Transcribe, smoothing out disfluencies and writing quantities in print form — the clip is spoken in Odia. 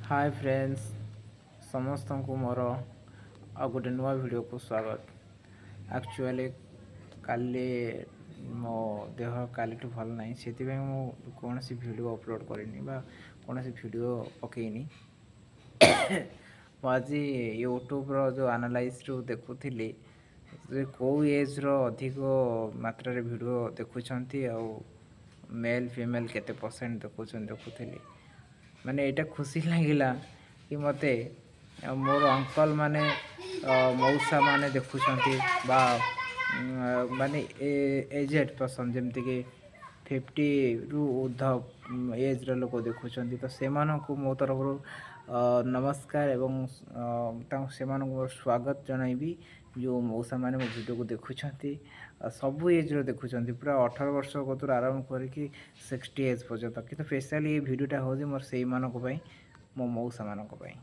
ହାଏ ଫ୍ରେଣ୍ଡସ୍, ସମସ୍ତଙ୍କୁ ମୋର ଆଉ ଗୋଟେ ନୂଆ ଭିଡ଼ିଓକୁ ସ୍ୱାଗତ। ଆକ୍ଚୁଆଲି କାଲି ମୋ ଦେହ କାଲିଠୁ ଭଲ ନାହିଁ, ସେଥିପାଇଁ ମୁଁ କୌଣସି ଭିଡ଼ିଓ ଅପଲୋଡ଼ କରିନି ବା କୌଣସି ଭିଡ଼ିଓ ପକେଇନି। ମୁଁ ଆଜି ୟୁଟ୍ୟୁବ୍ର ଯେଉଁ ଆନାଲାଇଜ୍ରୁ ଦେଖୁଥିଲି ଯେ କେଉଁ ଏଜ୍ର ଅଧିକ ମାତ୍ରାରେ ଭିଡ଼ିଓ ଦେଖୁଛନ୍ତି ଆଉ ମେଲ୍ ଫିମେଲ୍ କେତେ ପରସେଣ୍ଟ ଦେଖୁଛନ୍ତି ଦେଖୁଥିଲି। ମାନେ ଏଇଟା ଖୁସି ଲାଗିଲା କି ମୋତେ ମୋର ଅଙ୍କଲ୍ ମାନେ, ମଉସା ମାନେ ଦେଖୁଛନ୍ତି ବା ମାନେ ଏଜେଡ଼ ପର୍ସନ୍, ଯେମିତିକି 50ରୁ ଉର୍ଦ୍ଧ୍ୱ ଏଜ୍ର ଲୋକ ଦେଖୁଛନ୍ତି। ତ ସେମାନଙ୍କୁ ମୋ ତରଫରୁ ନମସ୍କାର ଏବଂ ତାଙ୍କୁ ସେମାନଙ୍କୁ ମୋର ସ୍ୱାଗତ ଜଣାଇବି, ଯେଉଁ ମଉସାମାନେ ମୋ ଭିଡ଼ିଓକୁ ଦେଖୁଛନ୍ତି। ସବୁ ଏଜ୍ର ଦେଖୁଛନ୍ତି, ପୁରା 18 ବର୍ଷ କତୁରୁ ଆରମ୍ଭ କରିକି 60 ଏଜ୍ ପର୍ଯ୍ୟନ୍ତ। କିନ୍ତୁ ସ୍ପେଶାଲି ଏ ଭିଡ଼ିଓଟା ହେଉଛି ମୋର ସେଇମାନଙ୍କ ପାଇଁ, ମୋ ମଉସାମାନଙ୍କ ପାଇଁ।